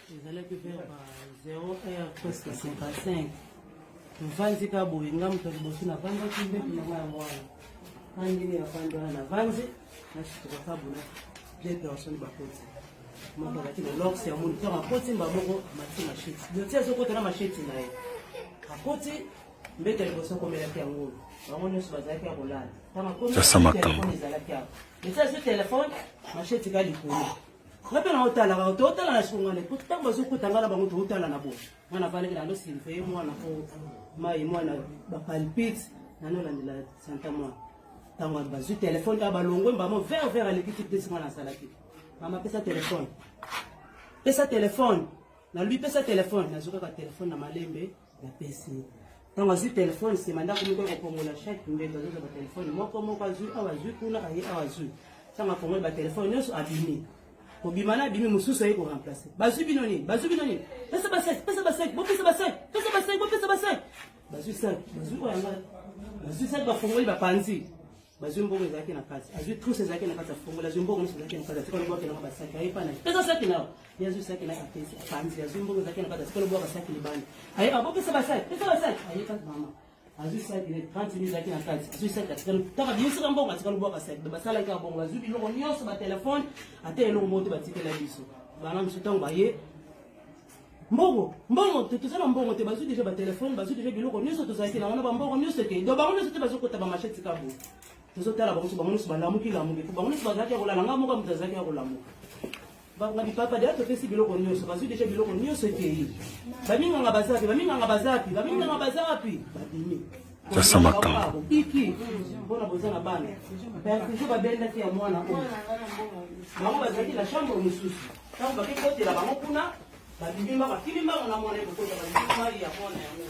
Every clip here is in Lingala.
Ezalaki vers ba 0 heure presque 55. Tovandi ka boye, nga moto ya liboso navandaki mbeto na nga yango wana. Nga ndenge navandi wana navandi, nasutuka ka boye, deux personnes bakoti. Moko azalaki na lox ya moni, ntango akoti mba moko amati machete. Dotie azokota na machete na ye. Akoti mbeto ya liboso akomelaki yango. Bango nyonso bazalaki ya kolala. Ntango akomi, telefone ezalaki awa. Dotie azwi telefone, machete ka likolo. Nga mpe naotalaka tootala na songane po ntango bazokota nga na bango tootala na boye nga navandaki nando surveille mwana po mai mwana bapalpite nanolandela santa mwana ntango bazwi telefone kaka balongwe mbamo vert vert aleki ti pesi mwana azalaki mama pesa telefone pesa telefone nalobi pesa telefone nazwi kaka telefone na malembe napesi ntango azwi telefone nsima ndako moko ekopongola chaque mbeto azozwa batelefone moko moko azwi awa azwi kuna aye awa azwi ntango afongoli batelefone nyonso abimi kobima na abimi mosusu aye koremplace bazwi bino nini bazwi bino nini pesa basaki pesa basaki bopesa basaki pesa basaki bopesa basaki bazwi saki bazwi oyo yanga bazwi saki bafongoli bapanzi bazwi mbongo ezalaki na kati azwi trousse ezalaki na kati afongoli azwi mbongo nyonso ezalaki na kati atikali bwakela nga basaki aye pana pesa saki na ye azwi saki na apesi apanzi azwi mbongo ezalaki na kati atikali bwaka saki libanda aye abopesa basaki pesa basaki aye kati mama azwi saki na 30 mille ezalaki na kati azwi saki atikali taka bimisaka mbongo atikali bwaka saki basalaki kaka bongo bazwi biloko nyonso batelefone ata eloko moko te batikela biso bana biso ntango baye mbongo mbongo te toza na mbongo te bazwi deja batelefone bazwi deja biloko nyonso tozalaki na wana bambongo nyonso ekei do bango nyonso te bazokota bamachete kabo tozotala bango bango nyonso balamuki lamuki po bango nyonso bazalaki ya kolala nga moko moto azalaki ya kolamuka banga bipapa deja topesi biloko nyonso bazwi deja biloko nyonso ekei baminganga baza wapi baminganga baza wapi baminganga baza wapi babimi Sasa makambo biki mpona boza na bana perfusion babendaki ya mwana oyo bango bazalaki na chambre mosusu ntango bake kotela bango kuna babimi mbango akimi mbango na mwana ekokota babimi mai ya mwana yango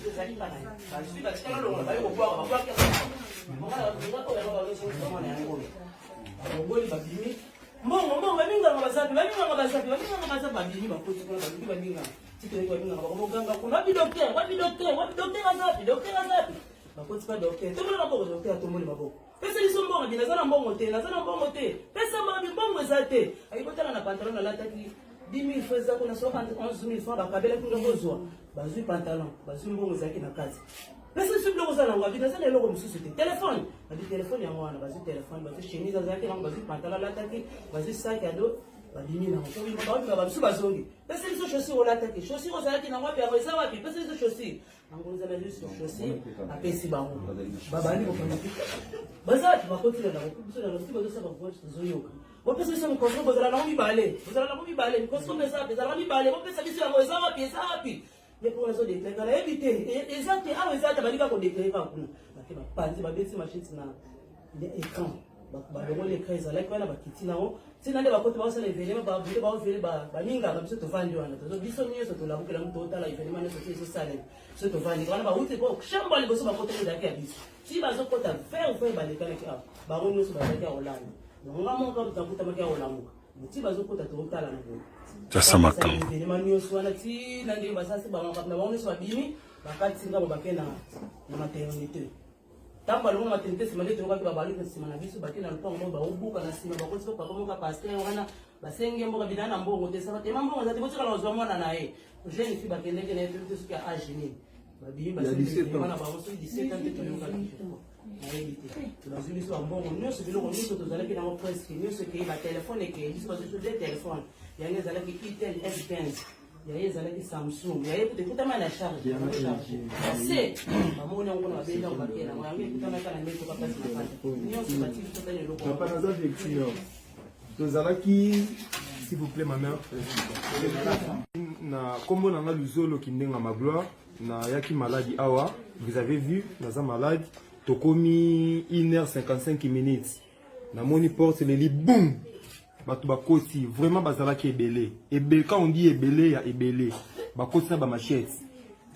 ezali bana bazwi batikala longola baye kobwaka babwaki mwana yango oyo balongoli babimi mbongo mbongo baminganga bazapi baminganga bazapi baminganga bazapi babimi bakoti kuna baluki baminganga titoyeki baminganga bakomoganga kuna wapi docteur wapi docteur wapi docteur azapi docteur azapi bakoti pa docteur tomboli maboko docteur atomboli maboko Pesa biso mbongo abi naza na mbongo te, naza na mbongo te. Pesa mbongo abi mbongo eza te. Ayi botala na pantalon nalataki 10 000 francs eza kuna so 11 000 francs bakabelaki nga bozwa. Bazwi pantalon, bazwi mbongo ezalaki na kati. Pesa biso biloko oza nango abi naza na eloko mosusu te. Telefone, abi telefone yango wana, bazwi telefone, bazwi chemise azalaki nango, bazwi pantalon alataki, bazwi sac à dos, babimi nango. Kobima babima babiso bazongi. Pesa biso chaussure olataki, chaussure ozalaki nango wapi yango eza wapi? Pesa biso chaussure. Ango nzambe azwi sur chaussure apesi bango babandi kopanza baza wapi bakoti na ndako biso na losi bazosala bavoice tozoyoka bopesa biso microscope bozala nango mibale bozala nango mibale microscope eza wapi ezalaka mibale bopesa biso yango eza wapi eza wapi ye mpo nazodeklare nayebi te eza te awa eza te balingi bakodeklare kaka kuna bake bapanzi babeti machete na écran balongoli écran ezalaki wana bakiti nango ntina nde bakoti baosala evenema babule baovele baningaka biso tovandi wana tozo biso nyonso tolabukela moto totala evenema nyonso ti ezosalema biso tovandi wana bauti po chambre ya liboso bakotaki ezalaki ya biso ti bazokota ver ver balekanaki awa bango nyonso bazalaki ya kolanda donc nga moko takutamaki ya kolamuka ti bazokota totala na boye sasa makambo evenema nyonso wana ti na ndenge basasi bamakambo na bango nyonso babimi bakati ngambo bake na maternité Ntango balongo na maternité nsima nde toyokaki babaluki na nsima na biso bake na lopango moko baobuka na nsima bakoti mpe papa moko ya pasteur wana basengi ye mboka bina na mbongo te saba tema mbongo eza te botikala kozwa mwana na ye jeune fille bakendeki na ye toyebi te soki ya age nini babimi basengi bango soki 17 ans te toyokaki nayebi te bazwi biso bambongo nyonso biloko nyonso tozalaki nango presque nyonso ekei batelefone ekei biso bazwi biso de telefone yango ezalaki itel s15 ya ye ezalaki samsung ya ye kutu ekutama na charge charge se bamoni yango kuna babendi yango bakela yango yango ekutamaka na mbeto ka place na kati nyonso batiki totali eloko papa naza victime tozalaki s'il vous plaît ma mère na kombo na nga luzolo kindenga magloire nayaki maladi awa vous avez vu naza malade tokomi 1h55 minutes namoni porte leli boum bato bakoti vraiment bazalaki ebele ebele quand on dit ebele ya ebele bakoti na bamachete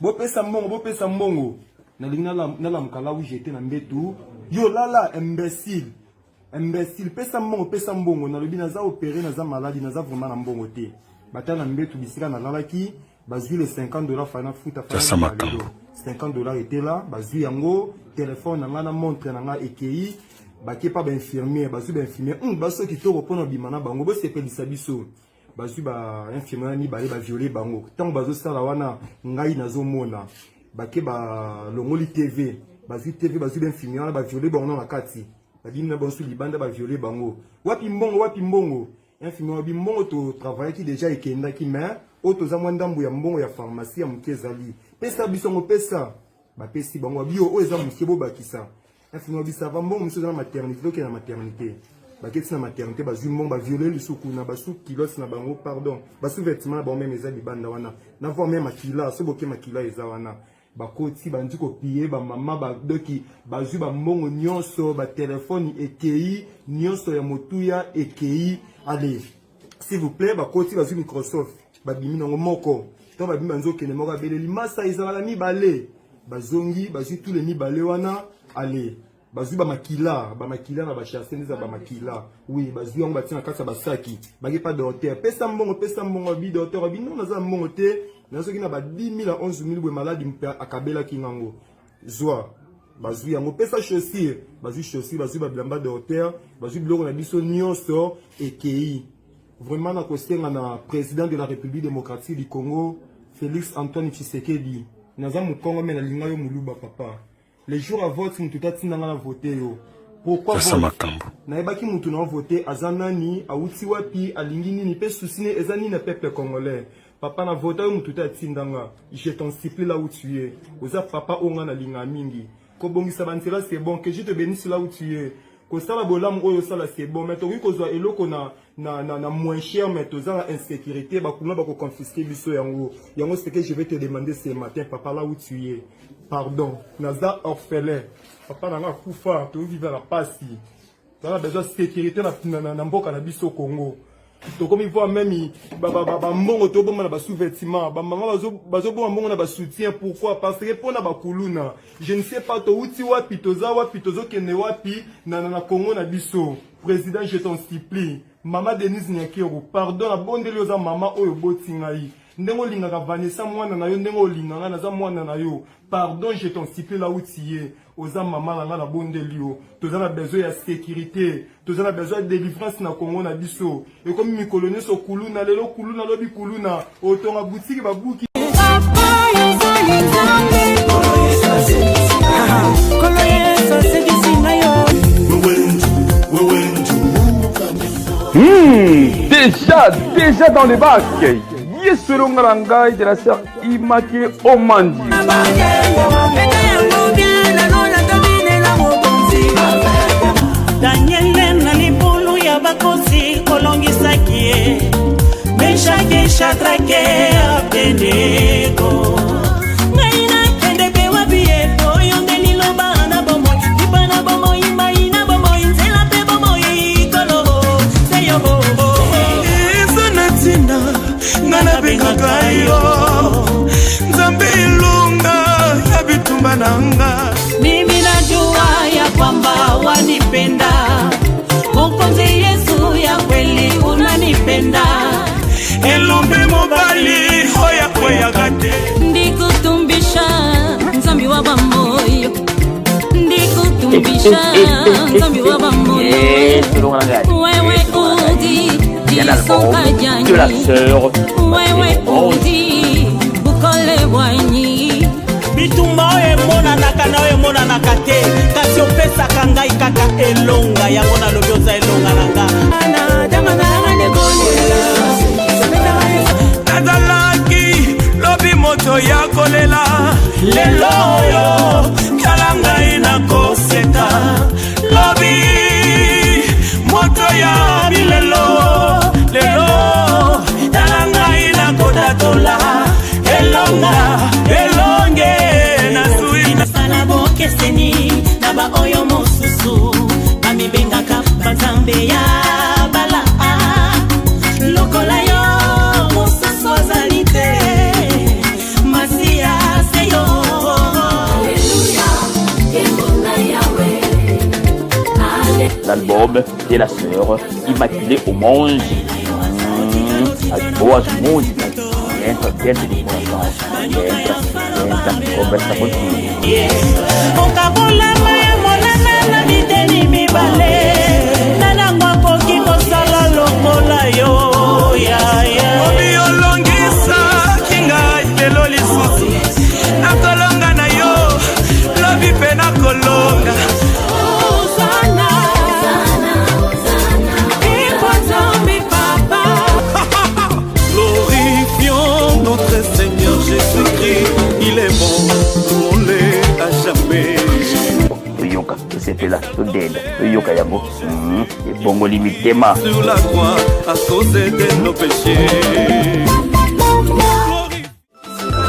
bopesa mbongo bopesa mbongo nalingi nalamuka la où j'étais na mbetu yo lala imbécile imbécile pesa mbongo pesa mbongo nalobi naza opéré naza maladi naza vraiment na mbongo te batala na mbetu bisika nalalaki bazwi le 50 dollars fana futa sasa makambo 50 dollars etela bazwi yango telefone na ngai na montre na ngai ekei bake pa bainfirmière bazwi bainfirmière baso kitoko mpona bima na bango bosepelisa biso. Bazwi ba infirmier wana mibale, baviole bango. Ntango bazosala wana, ngai nazomona bake balongoli TV, bazwi TV, bazwi bainfirmier wana, baviole bango na kati, babimi na bango su libanda, baviole bango. Wapi mbongo? Wapi mbongo? Infirmier wabi mbongo totravaillaki déjà ekendaki, mais oyo toza mwa ndambu ya mbongo ya pharmacie ya moke ezali, pesa biso yango, pesa. Bapesi bango, babi oyo eza moke, bobakisa. Infirmier wabi ça va, mbongo mosusu eza na maternité, tokende na maternité. Baketi na maternité, bazwi mbongo, baviole lisusu kuna, basous-culottes na bango, pardon, basous-vêtement na bango même eza libanda wana, na voir même makila. So boke, makila eza wana. Bakoti, bandi kopiller bamama, badoki, bazwi bambongo nyonso, batelefone ekei nyonso, ya motuya ekei. Allez, s'il vous plaît. Bakoti, bazwi Microsoft, babimi nango moko. To babimi, banzokende, moko abeleli masa, ezalaka mibale. Bazongi, bazwi tous les mibale wana. Allez, bazwi bamakila, bamakila na bachasse nde eza bamakila. Oui, bazwi yango, batie na kati ya basaki, baki pa docteur. Pesa mbongo, pesa mbongo. Abi docteur abi non, naza mbongo te, na soki na ba 10 000 à 11 000 boye, maladi mpe akabelaki ngango, zwa. Bazwi yango, pesa chaussure, bazwi chaussure, bazwi babilamba docteur, bazwi biloko na biso nyonso ekei. Vraiment, nakosenga na président de la République démocratique du Congo, Félix Antoine Tshisekedi. Naza mokongo, mais nalinga yo moluba papa. Le jour ya vote, mutu tatindanga na vote yo. Pourquoi? Sasa makambo. Nayebaki mutu na vote aza nani, awuti wapi, alingi nini, mpe souci ne eza nini na peuple congolais. Papa, na vote oyo, mutu te atindanga. Je t'en supplie, là où tu es, oza papa oyo nga nalinga mingi. Kobongisa banzela, c'est bon, que je te bénisse là où tu es. Kosala bolamu oyo osala, c'est bon, mais tokoki kozwa eloko na moins cher, mais toza na insécurité, bakuna bakoconfiske biso yango. Yango, ce que je vais te demander ce matin, papa, là où tu es, pardon. Naza orphelin, papa na nga akufa, tovivre na pasi, toza na besoin sécurité na mboka na biso Congo. Tokomi voir même bambongo tobomba na basous-vêtement, bamama bazobomba mbongo na basoutien. Pourquoi? Parce que mpona bakuluna. Je ne sais pas touti wapi, toza wapi, tozokende wapi na Congo na biso. Président, je t'en supplie. Mama Denise Nyakeru, pardon, nabondeli. Oza mama oyo oboti ngai, ndenge olingaka Vanessa mwana na yo, ndenge olinga ngai, naza mwana na yo. Pardon, je t'en supplie, là où tu es, oza mama na ngai, nabondeli yo. Toza na besoin ya sécurité, toza na besoin ya délivrance na Kongo na biso. Ekomi mikolo nyonso kuluna, lelo kuluna, lobi kuluna, otonga butiki babuki. Papa ezali Nzambe. Kolo Yesu asekisi ngai yo. Déjà, déjà dans les bacs. Yesolonga na ngai de la sœur Imake Omandi. Beta yango bien na lola, tobinela mokonzi. Daniele na libulu ya bakosi, olongisaki ye. Meshake, Shadrake, Abdenego, ngai nakende mpe wapi ye? Oyo nde liloba na bomoi, lipa na bomoi, mai na bomoi, nzela mpe bomoi, kolo se yo. Eza na ntina nga nabengaka yo Nzambe, elonga ya bitumba na nga. Mimi najua ya kwamba wanipenda, Mokonzi Yesu, ya kweli unanipenda. Elombe mobali oyo akweyaka te. Ndikutumbisha Nzambi wa bamoyo, ndikutumbisha Nzambi wa bamoyo. Yesolonga na ngai. Wewe udi Il y a l'album de la sœur wewe udi bukole bwanyi. Bitumba oyo emonanaka na oyo emonanaka te, kasi opesaka ngai kaka elonga. Yango nalobi, oza elonga na nga. Nazalaki lobi moto ya kolela, lelo oyo tala ngai nakoseka. Lobi moto ya bilelo, lelo tala ngai nakotatola elonga, elonge nazwi. Nasala bokeseni na baoyo mosusu bamibengaka banzambe ya bala. Lokola yo mosusu azali te, Masiya se yo. Aleluya, nkembo na Yawe. L'album de la sœur Immaculée Omange. As boas músicas entra dentro do coração, entra, entra, conversa contigo. Okabolama ya monana na biteni mibale, nanango akoki kosala lokola yo yaya. Todenda toyoka yango ebongoli mitema. Sur la croix à cause de nos péchés.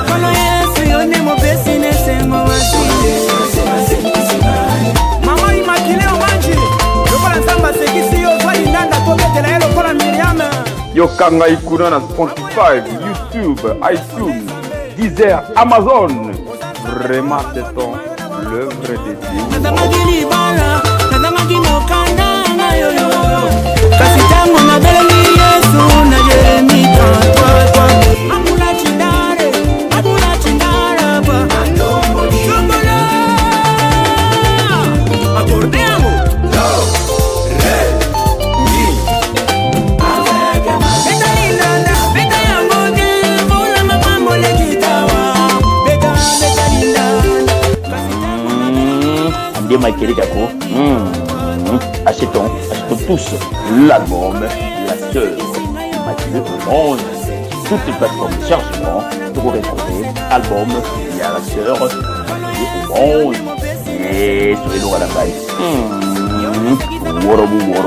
Nkolo Yesu yo nde mopesi na esengo Mama Immaculée Omanji, lokola Nzambe asekisi yo, zwa lindanda tobetela ye lokola Miriam. Yoka ngai kuna na Spotify, YouTube, iTunes, Deezer, Amazon. Vraiment, c'est ton l'œuvre de Dieu. Nazangaki libala, nazangaki mokanda na yoyo, kasi ntango nabeleli Yesu na Jeremi 33 amula chindare amula chindaraba Tombola Accordé yango do re mi. Beta lindanda, beta yango te, mpona mapambo lekitawa. Beta, beta lindanda. Nde Michael Kako, achetons, achetons tous l'album La Sœur Immaculée Omange. Toutes les plateformes de chargement pour retrouver album ya La Sœur Immaculée Omange. Et sur les lourds à la baille. Worobu woro.